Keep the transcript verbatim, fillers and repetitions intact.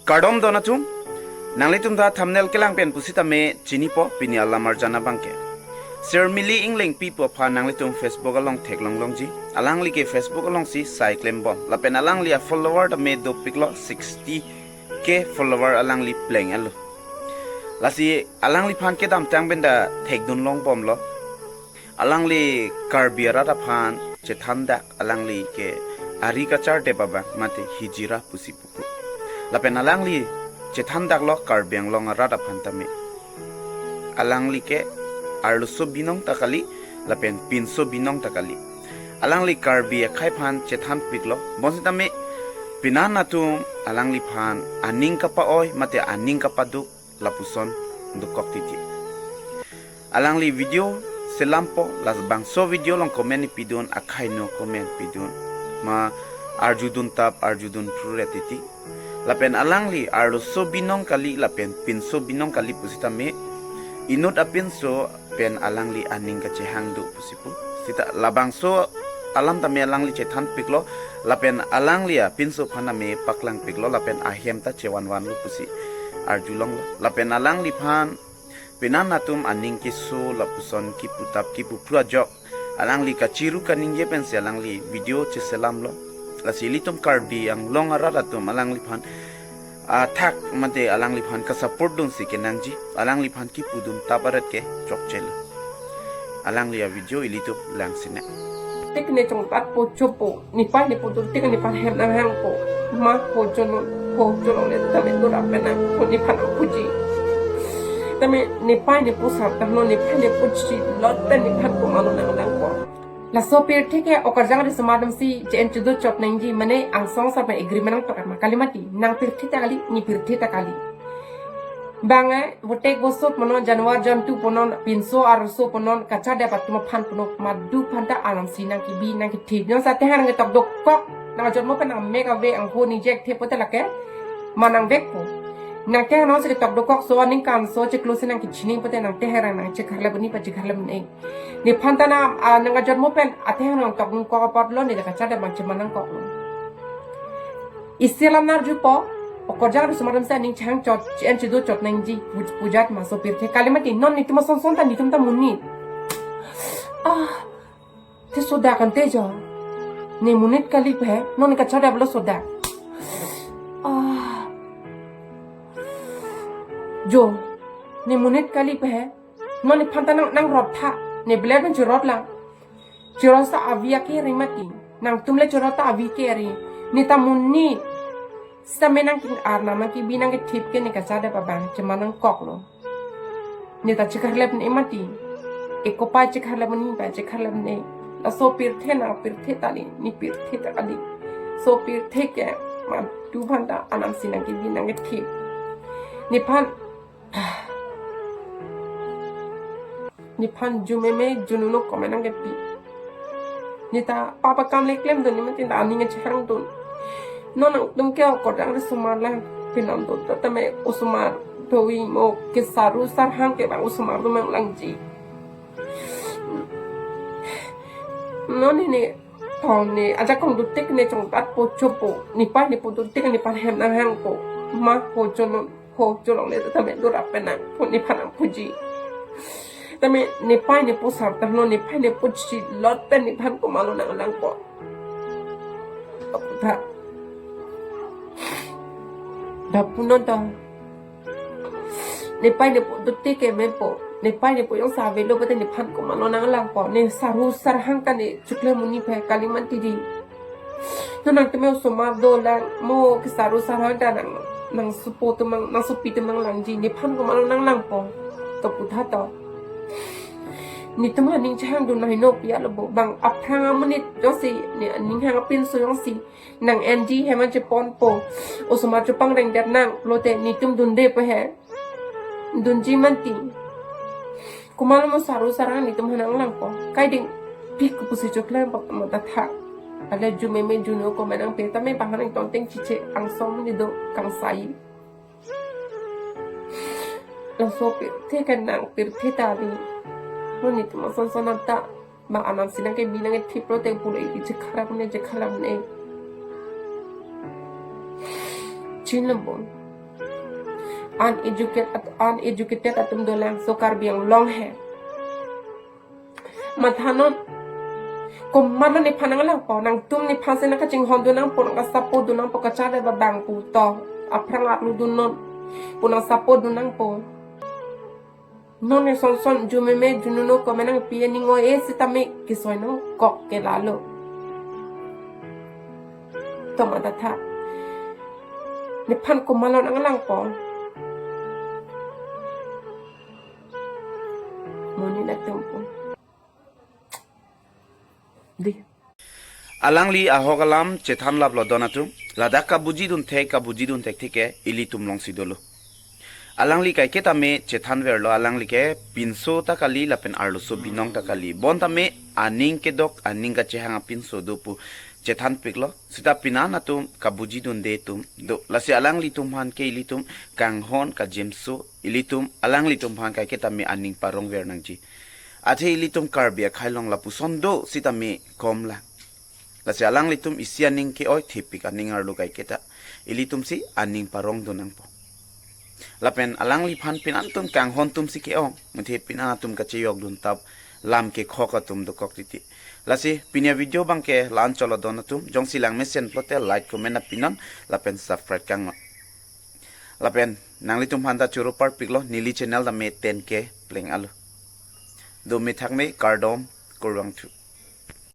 Kardom don atum, nanglitum ta thumbnail kelang pen pusitame chinipo pini alam arjan abangke. Sir Mili Inglengpi pu aphan nanglitum Facebook along theklong longji. Alangli ke Facebook alongsi sai klembom. Lapen alangli a-follower tame dopiklo, sixty K follower alangli plenglo. Lasi alangliphan kedamtang pen ta thekdun longbomlo. Alangli Karbi arat aphan chethandak, alangli ke ari kachardet abang mate hijira pusi pupu. Lapen alangli chethandaklo Karbi Anglong arat aphan tame. Alangli ke arloso binong ta kali, lapen pinso binong ta kali. Alangli Karbi akhei aphan chethanpiklo, bonsitame penan atum alangliphan aning kapa-oi mate aning kapaduk lapuson dokok titi. Alangli video selampo, labangso video along comment pidun, akhei no comment pidun. Ma arjudun tap, arjudun pruret titi. Lapen alangli arloso binong kali, lapen pinso binong kali pusitame, inut apinso pen alangli aning kachehang do pusi pu. Sita labangso alam tame alangli chethanpiklo, lapen alangli apinso aphan tame paklangpiklo, lapen ahem ta chevanvanlo pusi arjulonglo. Lapen alangliphan penan atum aning keso lapuson kipu tap kipu pru ajok, alangli kachiru kaningje pensi alangli video cheselamlo. Lasi ilitum Karbi Anglong arat atum alangliphan athak mate alangliphan kasupport dunsi kenangji, alangliphan kipudun tap aret ke chokchelo. Alangli a-video ilitum langsinang. Tik ne chongpat po chopo, nepei nepo dur tik nephan hem nanghangpo. Ma ho jono, ho jono le tame dur apenang, ho nephan puji. Tame nepei nepo sartang lo, nepei nepo chilot pen nephan komatlo nanglangpo. Laso pirthe ke okarjang risomar atumsi che-en chedo chot nangji, mane angsong sarpen agreement nangtokma kali mati, nang pirthe ta kali, ne pirthe ta kali. Bang eh, votek vosot punon, januar jantu punon, pinso arloso punon, kachardet atum aphan punon, madu aphanta anamsi nangkebi nangkethip. Jongsi atehang nangketok dokok, nang jotmo pen nang mek ave, angho nijek the pote lake, ma nangvekpo. Nang tehang nangsi ketok dokok, so aningkan so chiklo si nangkechini pote nang tehang nang chekharlep ni pa chekharlep ni. Nephan ta nang, ah, nang jotmo pen, atehang nangtokdun kok apotlo, ne kachardet abang cheman nangkoklo. Isi alam nang arjupo, okarjang risomar atumsi aning chehang chot, che-en chedo chot nangji, puj-, pujat ma so pirthe kali mati, non netum asonson ta netum ta monit. Ah, te sodak ante jo. Ne monit kali pe, non kachardet abanglo sodak. Ah. Jo, ne monit kali pe, non nephan ta nang, nangrot tha, ne belet nang chirot lang. Chirot sa avi ake ri mati. Nangtum le chirot ta avi ke ri. Ne ta monit. Sitame nangkin arnam nangkebi nangkethip ke ne kachardet abang cheman nangkoklo. Ne ta chekharlep ne mati. Ekopai chekharlep ne pa chekharlep ne. Laso pirthe nang pirthe ta li, ne pirthe ta kali. So pirthe ke madu aphanta anamsi nangkebi nangkethip. Nephan Nephan jumeme jununo comment nangkepi. Ne ta papa kam le klemdun ne mati, ne ta aning chehangdun. Non nangtum ke okarjang risomar lang pinam do ta tame osomar doi mo kesaru sarhang ke bang osomar do mang langji. Non ne thong ne ajakong do tik ne chongpat po chopo, nepei nepo do tik nephan hem nanghangpo. Ma ho jono, ho jolong le tame dur apenang, ho nephan nangpuji. Tame nepei nepo sartang lo, nepei nepo chilot pen nephan komatlo nanglangpo. Aputha. Dak punon ta. Nepei nepo do tik ke mepo. Nepei nepo jongsi avelo pote nephan komatlo nanglangpo. Ne saru sarhang ta ne chiklo monit pe kali mati di. Non nangtum osomar dolang mo kesaru sarhang ta nang, nangsopo atum mang, nangsopi atum mang langji, nephan komatlo nanglangpo. To putha to. Netum aning chehangdun nahino pi alo bo, bang aphrang amonit jongsi ne aning hang apinso jongsi nang-enji hem an cheponpo. Osomar chepangrengdet nang pulote netum dunde pe he. Dunji mati. Komatlo mo saru sarhang netum aphan nanglangpo. Kaiding pik pusi choklem pak mo ta tha. Ale jumeme juno comment nangpi tame bang nangtong teng chiche angsong ni do kangsai. Laso pirthe ke nang pirthe ta li. Mo netum asonson ta. Bang anamsi nangkebi nangkethip pulote pulo iki chekharlap ne chekharlap ne. Chin lambon. uneducated, uneducated atum dolang, so Karbi Anglong he. Mathanon, komatlo nephan nanglangpo, nangtum nephan si nangkachinghon dun nangpo, nangka-support dun nangpo, kacharli abang pu to, aphrang arlu dun non pu nang-support dun nangpo. Non ne son son jumeme jununo ko menang pi aning oi e sitame kisoi nangkok ke lalo. To ma datha. Nephan komatlo nanglangpo. Monit atum pu. Di. Alangli ahok alam chethan laplo don atum. Ladak kabuji dun thek, kabuji dun thektheke ilitum alongsi dolo. Alangli kaiketa me chethan verlo, alangli ke pinso ta kali lapen arloso binong ta kali. Bonta me aning kedok, aning kachehang apinso do pu chethan piklo. Seta pini an atum kabuji dunde atum do. Lasi alanglitum aphan ke ilitum kanghon kajemso, ilitum alanglitum aphan kaiketa me aning parong ver nangji. Athe ilitum Karbi akhei along lapuson do sitame komla. Lasi alanglitum isi aning ke-oi thepik aning arlo kaiketa. Ilitum si aning parong dun nangpo. Lapen alangliphan pini an atum kanghon atum si ke-ong. Muthe pini an atum kachejok dun tap lam kekhok atum dokok titi. Lasi pini avideo abang ke la-an cholo don atum. Jongsi langmesen pulote like, comment na pinon. Lapen subscribe kangnot. Lapen nanglitum aphan ta choro parpiklo, neli channel tame ten K pleng alo. Dome thakme, kardom, kurvangthu.